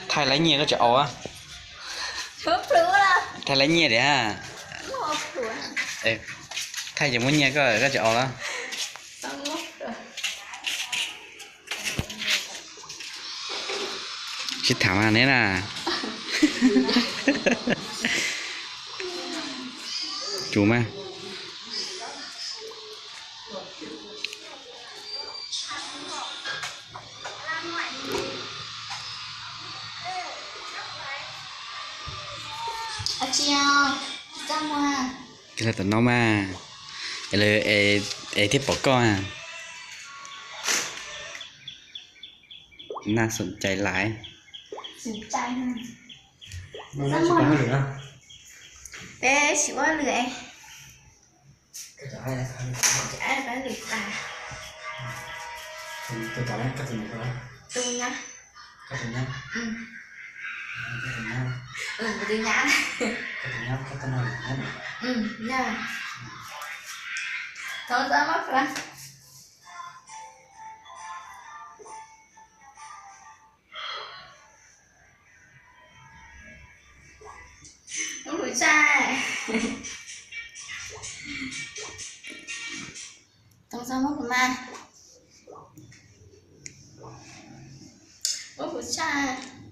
Thaij laib nyiaj koj tsis aus. Thaij laib nyiaj diam. Thaij ces muab nyiaj koj, koj tsis aus lawm. Tsis tham mas neb na. Tsum mas. Tsis tau no mas, es thiaj pom koj. Naj xoom cai lais. Peb sim ua lwm. Tus nyab, tus nyab, tus nyab, tus nyab. Ub, kuv tshaj. Tau txog muab kuv mas. Ub, kuv tshaj.